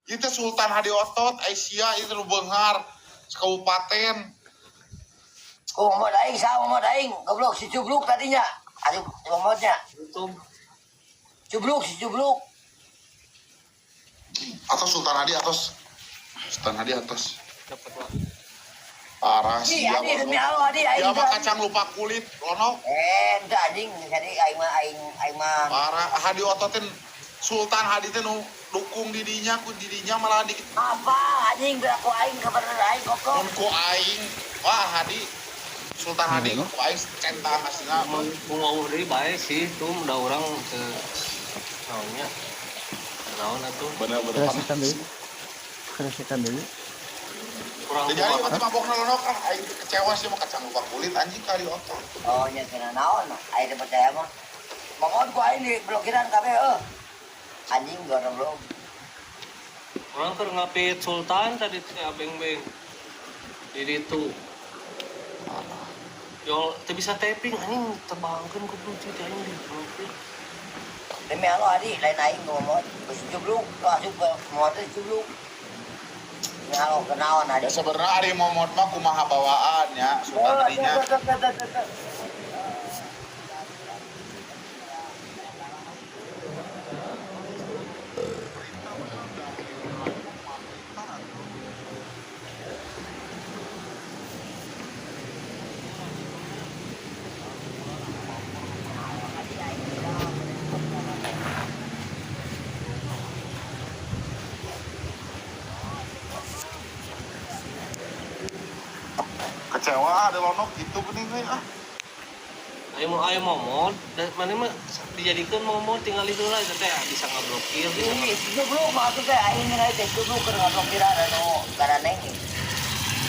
Itu Sultan Hadi Otot, Aisyah itu nu beunghar sekabupaten. Ku momot aing saha momot aing goblok si cubluk tadinya. Aduh momotnya. Itu Cubluk si cubluk. Atau Sultan Hadi atas. Sultan Hadi atas. dapat lah. Parah Ih, sia. Adi demi Allah Adi aing. Dia mah kacang lupa kulit, lono. Eh, ente anjing jadi aing mah aing aing mah. Parah Hadi Ototin Sultan Hadi teh nu dukung didinya ku didinya malah di Apa anjing beraku aing kabar aing goblok. mun ku aing. Wah, Hadi Sultan Hadi ku aing centang aslinya. Mau mau deui bae sih tuh udah orang ke naonnya. Naon atuh Bener-bener. Kerasikan dulu. Kerasikan dulu. kurang Jadi aing mah mabokna lonok ah aing teh kecewa sih mah kacang lupa kulit anjing ka Hadi Otot. Oh, nya kena naon aing teu percaya mah. Momot ku aing di blokiran kabeh eueuh. Anjing goblok. Orang keur ngapit Sultan tadi teh abeng-beng. Di ditu. Yo, teu bisa tapping anjing terbangkeun goblok ceu teh aing di blokir. Demi Allah Adi, lain aing ngomong, si cubluk, lu asup ke momot si cubluk. Demi Allah kenaon Adi. Ya sebenarnya ari momot mah kumaha bawaan ya Sultan Hadinya. Kecewa ada lonok gitu geuning euy ah. Ayo mau ayo momot, dan mana mah dijadikeun momot tinggal itu lah itu teh bisa ngablokir, bisa Ini si cubluk maksud teh aing nilai teh cubluk keur ngablokiran anu garaneng.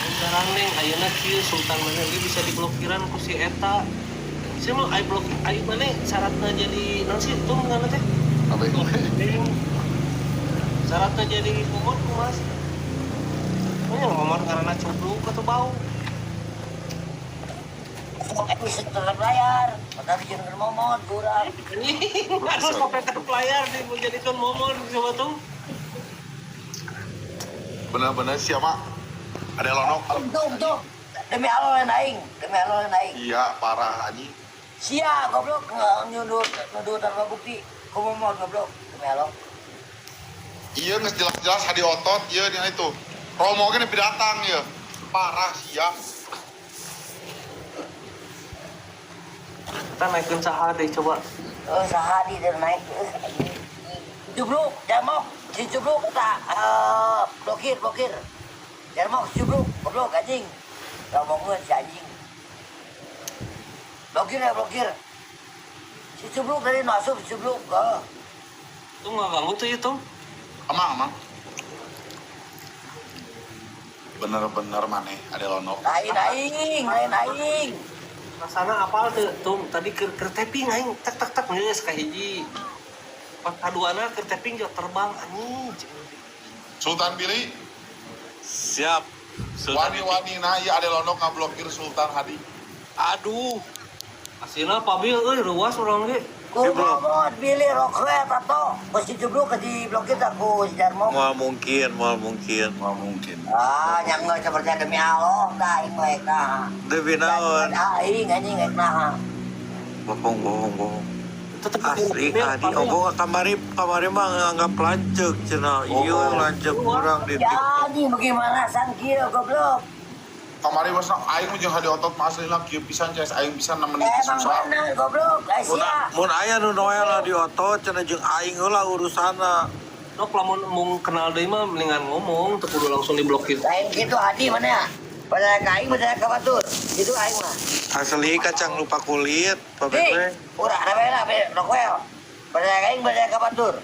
Sekarang neng, ayeuna kieu Sultan mana ge bisa diblokiran ku si eta. Sia mah aya blok aya mana syaratna jadi naon sih tuh ngaranna teh? Abeng. Syaratna jadi momot kumaha sih? Pokoknya momot karena cubluk atau bau. Eh bisa tetap layar, padahal jeung keur momot kurang. Anjing, harus komputer player dijadikan momot coba tuh. Bener-bener siapa? Ada lonok. Untung tuh demi Allah lain aing, demi Allah lain aing. Iya, parah anjing. Sia goblok nyudur nuduh tanpa bukti. Ku momot goblok demi Allah. Iya nggak jelas-jelas Hadi Otot, iya dia itu. Romo ge nepi datang ya. Parah sia. Kita naikkeun saha deh coba. Eh saha di der naik eh. Cubluk, jamok, si cubluk tak blokir, blokir. Jamok si cubluk, goblok anjing. Ngomongin si anjing. Blokir ya, blokir. Si cubluk tadi masuk si cubluk. Eh. Tuh nggak ganggu tuh itu. Emang, emang. Bener-bener maneh ada lonok. Lain aing, lain aing. Rasana apal tuh, tuh tadi keur keur tapping aing tak tak tak geus ka hiji. Pas kaduana keur tapping jo terbang anjing. Sultan Billy, Siap. Sultan wani-wani nah iya ada lonok ngablokir Sultan Hadi. Aduh. Asina Pabil euy ruas urang ge. Ku momot pilih rokret atau ku si cubluk ke di blokir tak ku si Jarmo. Mual mungkin, mual mungkin. Nggak mungkin. Ah, yang nggak percaya demi Allah, dah aing mah nah. Demi naon? Aing anjing nah. Bohong, bohong, bohong. Tetep Asli Bil, Adi, Pabil. oh kamari kamari mah nganggap lanceuk cenah. Iya lanceuk kurang di Ya TikTok. anjing bagaimana san kieu goblok. Kamari wasna aing mah jeung Hadi Otot mah aslina kieu pisan guys, aing bisa nemenin Emang susah. bener goblok, Mun Asia. mun aya nu noel lah di otot cenah jeung aing heula urusanna. Dok lamun mung kenal deui mah mendingan ngomong teu kudu langsung diblokir. Lain gitu Adi mana ya? Percaya ka aing, percaya ka batur. Gitu aing mah. Asli kacang lupa kulit, Pak Di, Bebe. urang rame lah, Rockwell. Percaya ka aing, percaya ka batur.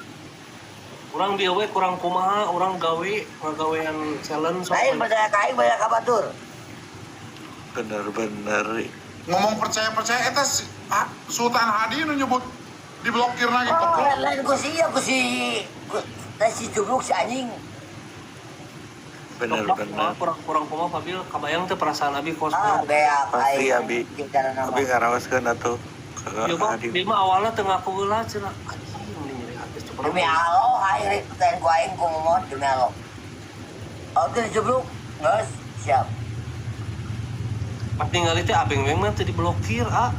Urang dia we kurang kumaha, urang gawe ngagawean challenge sok. Lain percaya ka aing, percaya ka batur. Bener-bener. Ngomong percaya-percaya eta Sultan Hadi nu nyebut diblokirna gitu. Oh, lain lain ku si iya ku si ku teh si cubluk si anjing. Dok, Bener-bener. kumaha, kurang kurang kumaha Pabil kabayang teh perasaan abi kos. Ah, beak Pasti aing. Abi. Cara nama. Abi ngaraoskeun atuh. Ke Iya, Bang, Adi. dia mah awalnya teu ngaku heula cenah. Anjing mending nyeri hati coba Demi Allah aing rek teh ku aing ku momot demi Allah. Oke cubluk, geus siap. Pas ningali teh abeng beng mah teu diblokir ah.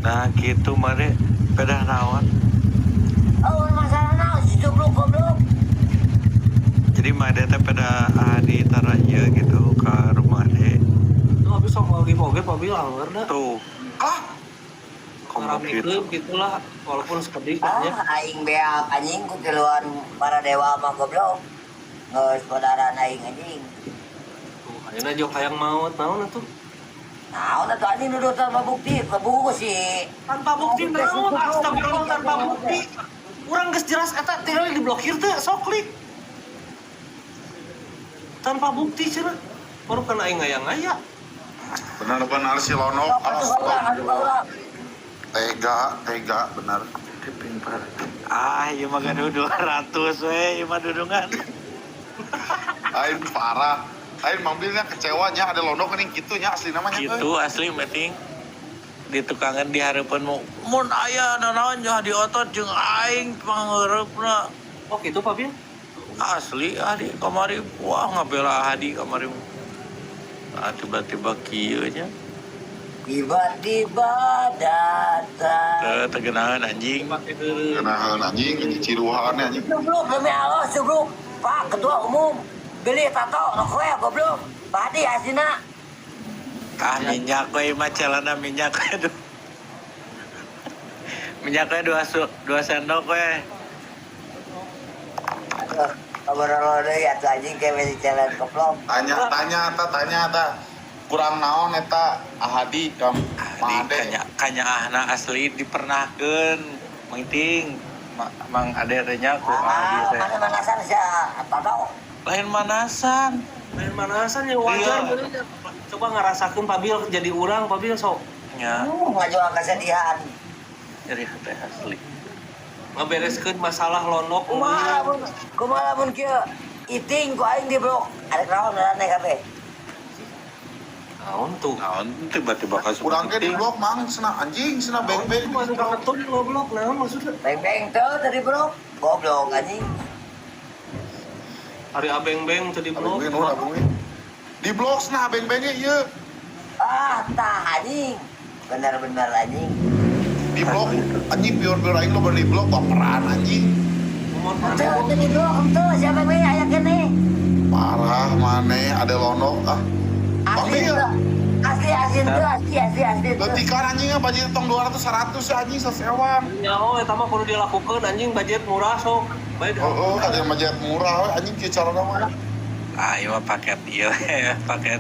Nah gitu mare pedah naon. Oh, masalah naon si cubluk goblok. Jadi made teh pada Adi tara ieu gitu ke rumah ade. Tuh habis sok lagi oge Pabil angger dah. Tuh. Ah, Komo gitu. Ngaramekeun gitulah walaupun sekedik nya. Ah, aing beak anjing ku tiluan para dewa mah goblok. Geus podaran aing anjing. Tuh ayeuna jok hayang maot naon atuh. Naon atuh anjing nuduh tanpa bukti, kebuku ku si Tanpa bukti naon, astagfirullah tanpa bukti. Urang geus jelas eta tinggal diblokir teh sok klik. Tanpa bukti cenah. Baru kana aing ngaya-ngaya. Benar-benar si Lonok. Aduh, ulang, aduh, ulang. Tega, tega, benar. Ah, ieu mah gaduh 200 we, ieu mah dudungan. Aing parah. Aing mambilnya kecewanya ada Lonok ini gitunya asli namanya. Gitu asli meeting di tukangan di hareupeun mu mun aya nanaon jeung di otot jeung aing pangeureupna. Oh gitu Pabil. Asli Adi kamari wah ngabela Adi kamari. Nah, tiba-tiba kieu nya. Tiba-tiba datang. Teu tegenaheun anjing. Pake deureuh. Kenahan anjing, ciruhan anjing. Cubluk demi Allah, cubluk. Pak Ketua Umum, beli tato, rokok goblok. Pak Adi asina. Ah minyak we mah celana minyak we aduh. Minyak we 2 sendok we. Aduh, kabar lo deui atuh anjing kayak masih jalan goblok. Tanya, tanya, ta, tanya, ta. Kurang naon eta Ahadi kam Di Made. kanya kanya ahna asli dipernahkeun mangting Mang Ade teh nya ku Ahadi Ah, teh. mana manasan sia tato. Lain manasan. Lain manasan ya wajar Iya. bener. Coba ngerasakeun Pabil jadi urang Pabil sok. Nya Ngajual kesedihan. nyeri hate asli. Ngabereskeun masalah Lonok. Kumaha lamun kieu iting ku aing diblok. Ada naon ngaranna kabeh. Naon tuh? Naon tiba-tiba kasus Kurang ke di blok mang cenah anjing cenah beng-beng. Masuk ka ketun goblok naon maksudnya? Beng-beng teu tadi blok. Goblok anjing. Hari abeng-beng teu diblok. Abeng-beng nuhun abeng. Di blok cenah abeng-bengnya ieu. Ah, tah anjing. Bener-bener anjing. Di blok anjing piur-piur aing lo di blok baperan anjing. Umur Henteu mana? teu di blok henteu siapa we aya keneh. Parah maneh ada Lonok ah. Asli Bang, teu. Asli asli teu asli asli asli teu. Letikan anjing ah budget tong 200 100 ya anjing sasewang. Nyaho eta mah kudu dilakukeun anjing budget murah sok. Bae Oh, oh ada budget murah we anjing kieu carana mah. Ah, ieu mah paket ieu ya, paket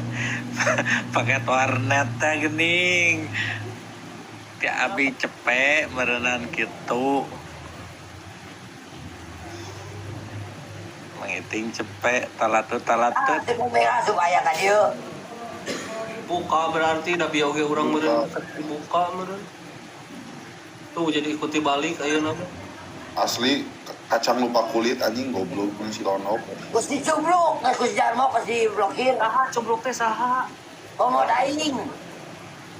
paket warnet teh geuning. Ti abi cepek meureunan kitu. Mangiting cepek talatut Ah, talatut. teu merah supaya ka dieu. Buka berarti da bieu oge urang meureun dibuka meureun. Tuh jadi ikuti balik ayeuna mah. Asli kacang lupa kulit anjing goblok mun si Lonok. Geus dicubluk, geus ku si Jarmo geus diblokir. Saha cubluk teh saha? Komo aing.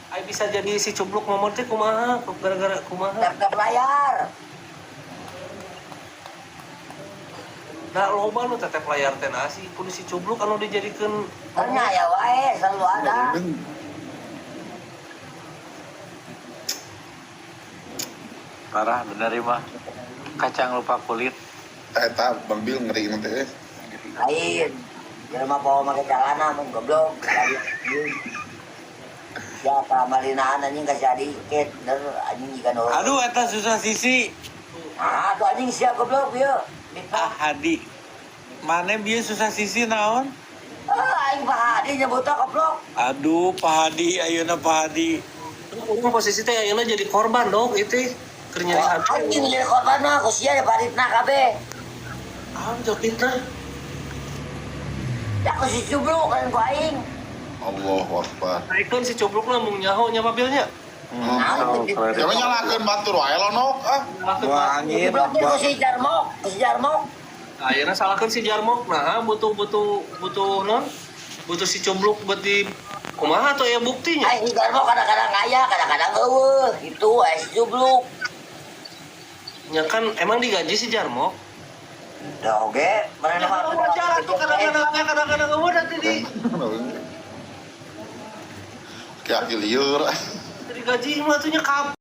Ai bisa jadi si cubluk momot teh kumaha? Gara-gara kumaha? Tap-tap layar. Nah loba nu tetep layar teh nasi kudu si cubluk anu dijadikeun Karena ya wae selalu ada. Parah bener ieu mah. Kacang lupa kulit. Eta Bang Bil ngeri nanti eh. Lain. Jelema bawa make celana mun goblok. Siapa malinaan anjing ka jadi ket bener anjing jika nu. Aduh eta susah sisi. Ah, tuh anjing sia goblok ieu. Ah Hadi. Mane bieu susah sisi naon? Ah, aing Pak Hadi nyebutna goblok. Aduh Pak Hadi ayeuna Pak Hadi. Urang posisi teh ayeuna jadi korban dong itu keur nyeri hati. Anjing jadi korban mah ku sia paritna kabeh. Ah, jauh fitnah. Ya ku si cubluk kan ku aing. Allahu Akbar. Naikkeun si cubluk lah mung nyaho nya pabilnya. Nah, Jangan nyalakeun batur wae Lonok ah. Buah angin, Diblokir ku buah si Jarmo, ku si Jarmo. Ayeuna salahkeun si Jarmok nah butuh butuh butuh non butuh si cubluk buat di kumaha tuh ya buktinya. Aing si Jarmo kadang-kadang aya, kadang-kadang eueuh gitu aya si cubluk. Ya kan emang digaji si Jarmok. Dah oke, mana Ya mah wajar tuh kadang-kadang kamu nanti di Kayak liur. digaji mah tuhnya kap.